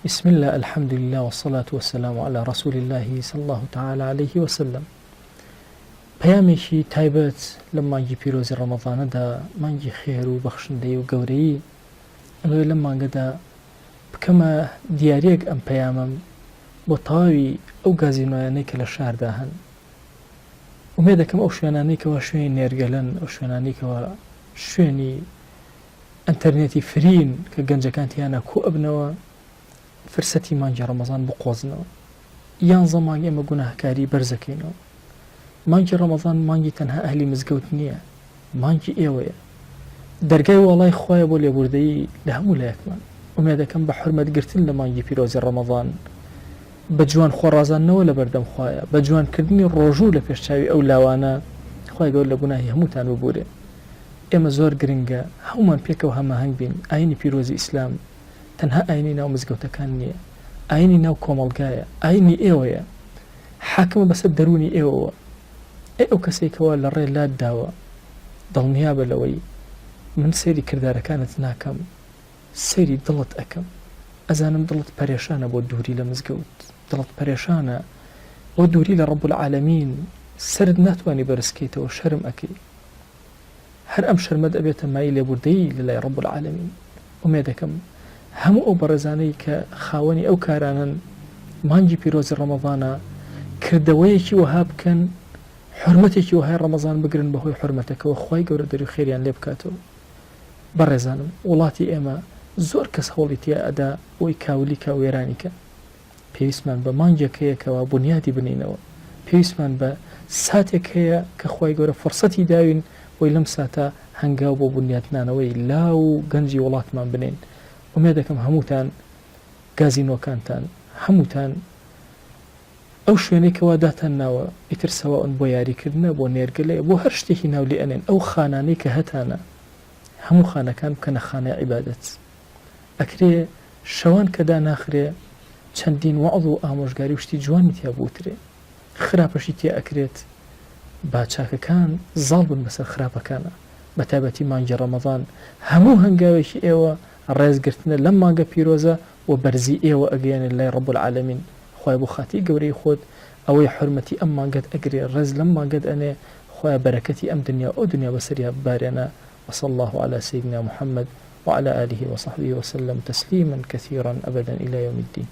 بسم اللە الحمدللە والصلاة والسلام علی رسول اللە صلی اللە تعالی علیه وسلم پەیامێکی تایبەت لەم مانگی پیرۆزی ڕەمەزانەدا مانگی خێر و بەخشندەی و گەورەیی ئەمەوێ لەم مانگەدا بکەمە دیارێک ئەم پەیامەم بۆ تەواوی ئەو گازینۆیانەی کە لە شاردا هەن ئومێدەکەم ئەو شوێنانەی کەوا شوێنی نێرگەلەن ئەو شوێنانەی کەوا شوێنی ئەنتەرنێتی فرین کە گەنجەکان تیانا کۆ ئەبنەوە فرسەتی مانگی ڕەمەزان بقۆزنەوە. یانزە مانگ ئێمە گوناهکاری بەرزەکەینەوە. مانگی ڕەمەزان مانگی تەنها ئەهلی مزگەوت نییە، مانگی ئێوەیە. دەرگای واڵای خوایە بۆ لێبوردەیی لە هەموو لایەکمان. ئومێدەکەم بە حورمەت گرتن لە مانگی پیرۆزی ڕەمەزان، بە جوان خۆ ڕازاندنەوە لە بەردەم خوایە، بە جوان کردنی ڕۆژوو لە پێش چاوی ئەو لاوانە، خوای گەورە لە گوناهی هەمووتان ببورێ. ئێمە زۆر گرنگە هەموومان پێکەوە هەماهەنگ بین، ئاینی پیرۆزی ئیسلام تەنها ئاینی ناو مزگەوتەکان نییە، ئاینی ناو کۆمەڵگایە، ئاینی ئێوەیە، حاکمە بەسەر دەروونی ئێوەوە، ئەی ئەو کەسەی کەوا لە ڕێ لات داوە دڵنیابە لەوەی من سەیری کردارەکانت ناکەم، سەیری دڵت ئەکەم، ئەزانم دڵت پەرێشانە بۆ دووری لە مزگەوت، دڵت پەرێشانە بۆ دووری لە رب العالمین، سەرت ناتوانی بەرز کەیتەوە شەرم ئەکەی. هەر ئەم شەرمەت ئەبێتە مایەی لێبوردەیی لەلای رب العالمین. ئومێدەکەم هەموو ئەو بەڕێزانەی کە خاوەنی ئەو کارانەن مانگی پیرۆزی ڕەمەزانە کردەوەیەکی وەها بکەن حورمەتێکی وەهای ڕەمەزان بگرن بەهۆی حورمەتەکەوە خوای گەورە دەری خێریان لێ بکاتەوە. بەڕێزانم وڵاتی ئێمە زۆر کەس هەوڵی تیا ئەدا بۆی کاولی کا وێرانی کە. پێویستمان بە مانگێک هەیە کەوا بونیادی بنێینەوە، پێویستمان بە ساتێک هەیە کە خوای گەورە فرسەتی داوین بۆی لەم ساتە هەنگاو بۆ بونیادنانەوەی لاو و گەنجی وڵاتمان بنێین. ئومێدەکەم هەمووتان گازینۆکانتان، هەمووتان ئەو شوێنەی کەوا داتان ناوە ئیتر سەوائن بۆ یاریکردنە، بۆ نێرگەلەیە، بۆ هەر شتێکی ناو لێ ئەنێن، ئەو خانانەی کە هەتانە هەموو خانەکان بکەنە خانەی عیبادەت. ئەکرێ شەوان کە داناخرێ چەندین وەعز و ئامۆژگاری و شتی جوانی تیا بوترێ خراپەشی تیا ئەکرێت با چاکەکان زاڵ بن بەسەر خراپەکانا بەتایبەتی مانگی ڕەمەزان هەموو هەنگاوێکی ئێوە ڕێز گرتنە لەم مانگە پیرۆزە و بەرزی ئێوە ئەگەیەنێ لای رب العالمین خوایە بۆ خاتری گەورەی خۆت ئەوەی حورمەتی ئەم مانگەت ئەگرێ ڕێز لەم مانگەت ئەنێ خوایە بەرەکەتی ئەم دنیا و ئەو دنیا بەسەریا ببارێنە وصلی اللە علی سیدنا محمد وعلی آله وصحبه وسلم تسلیما کثیرا ابدا الی یوم الدین.